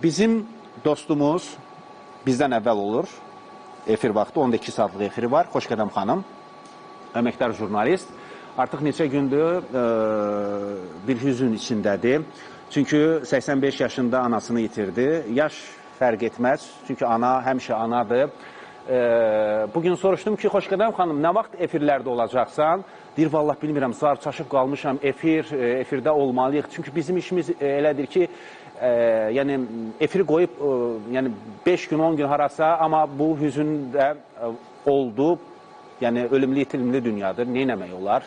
Bizim dostumuz bizdən əvvəl olur. Efir vaxtı, 12 saatlıq efiri var. Xoşqədəm xanım, əməkdar jurnalist. Artıq neçə gündür bir hüzün içindədir. Çünki 85 yaşında anasını itirdi. Yaş fərq etməz. Çünki ana həmişə anadır. Bugün soruşdum ki, Xoşqədəm xanım, nə vaxt efirlərdə olacaqsan? Deyir, vallah bilmirəm, zar çaşıb qalmışam, efirdə olmalıyıq. Çünki bizim işimiz elədir ki, yəni efiri qoyub, yəni 5 gün, 10 gün harasa, amma bu hüzün də oldu. Yəni ölümlü, itirimli dünyadır, nə eləmək olar?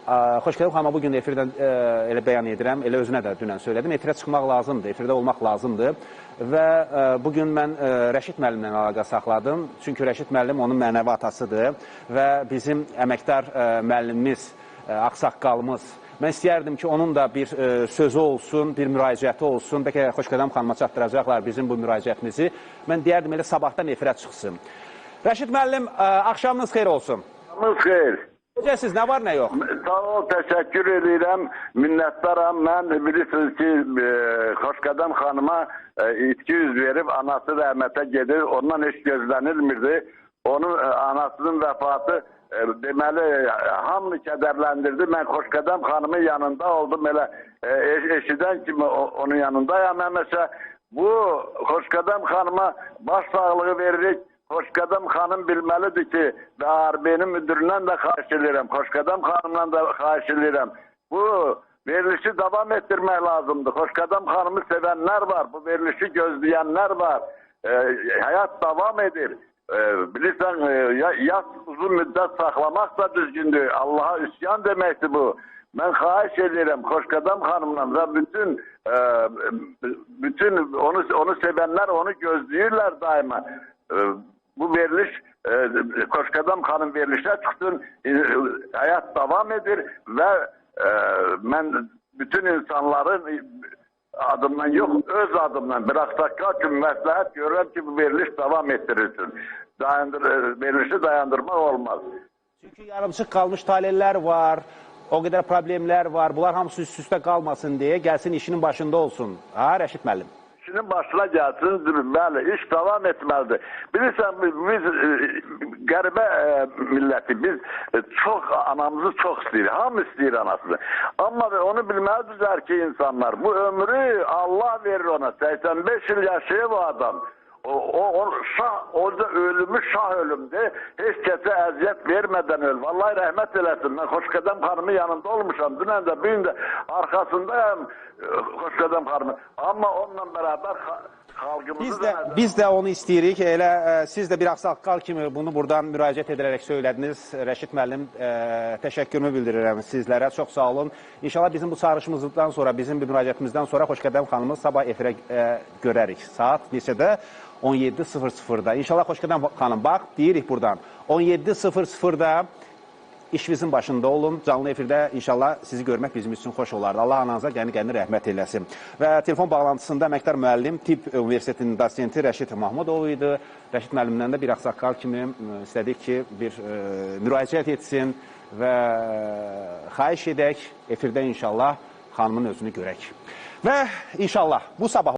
Xoşqədəm xanıma bugün də efirdən elə bəyan edirəm, elə özünə də dünən söylədim. Efirə çıxmaq lazımdır, efirdə olmaq lazımdır. Və bugün mən Rəşid müəllimlə əlaqə saxladım. Çünki Rəşid müəllim onun mənəvi atasıdır və bizim əməkdar müəllimimiz, ağsaqqalımız. Mən istəyərdim ki, onun da bir sözü olsun, bir müraciəti olsun. Bəlkə Xoşqədəm xanıma çatdıracaqlar bizim bu müraciətimizi. Mən deyərdim, elə sabahdan efirə çıxsın. Rəşid müəllim, axşamınız xeyir olsun. Axşamınız xeyir. Necəsiz, nə var, nə yox? Sağ ol, təşəkkür edirəm, minnətdaram. Mən bilirsiniz ki, Xoşqədəm xanıma itki üz verib, anası rəhmətə gedir, ondan heç gözlənilmirdi. Onun anasının vəfatı deməli, hamını kədərləndirdi. Mən Xoşqədəm xanımın yanında oldum, elə eşidən kimi onun yanındayam. Həmişə bu Xoşqədəm xanıma baş sağlığı veririk. Xoşqədəm xanım bilməlidir ki, və ARB-nin müdüründən də xahiş edirəm, Xoşqədəm xanımdan da xahiş edirəm. Bu verilişi davam etdirmək lazımdır. Xoşqədəm xanımı sevənlər var, bu verilişi gözləyənlər var. Həyat davam edir. Bilirsən, yas uzun müddət saxlamaq da düzgündür. Allaha üsyan deməkdir bu. Mən xahiş edirəm Xoşqədəm xanımdan və bütün onu sevənlər onu gözləyirlər daima. Bu veriliş, Xoşqədəm xanım verilişə çıxsın, həyat davam edir və mən bütün insanların adımdan yox, öz adımdan bir ağsaqqal kimi məsləhət görürəm ki, bu veriliş davam etdirilsin. Verilişi dayandırmaq olmaz. Çünki yarımçıq qalmış taleylər var, o qədər problemlər var, bunlar hamısı üst-üstə qalmasın deyə gəlsin işinin başında olsun. Ha, Rəşid müəllim? İşinin başına gəlsin, bəli, iş davam etməlidir. Bilirsən, biz qəribə milləti, biz çox, anamızı çox istəyirik, hamı istəyir anasını. Amma onu bilməlidirlər ki, insanlar, bu ömrü Allah verir ona, 85 il yaşayır bu adam. Orada ölümü şah ölümdür, heç kəsə əziyyət vermədən öl. Vallahi rəhmət eləsin, mən Xoşqədəm xanımın yanında olmuşam, dünən də, bugün də arxasındayam Xoşqədəm xanımı. Amma onunla bərabər xalqımızı... Biz də onu istəyirik, elə siz də bir ağsaqqal kimi bunu buradan müraciət edərək söylədiniz. Rəşid müəllim, təşəkkürümü bildirirəm sizlərə, çox sağ olun. İnşallah bizim bu çağırışımızdan sonra, bizim bu müraciətimizdən sonra Xoşqədəm xanımı sabah efirə görərik. Saat neçədə? 17:00-da. İnşallah Xoşqədəm xanım, bax, deyirik buradan. 17:00-da işimizin başında olun. Canlı efirdə inşallah sizi görmək bizim üçün xoş olardı. Allah ananıza qəni-qəni rəhmət eləsin. Və telefon bağlantısında əməkdar müəllim, Tibb Universitetinin dosenti Rəşid Mahmudov idi. Rəşid müəllimdən də bir ağsaqqal kimi istədik ki, bir müraciət etsin və xahiş edək, efirdə inşallah xanımın özünü görək. Və inşallah bu sabah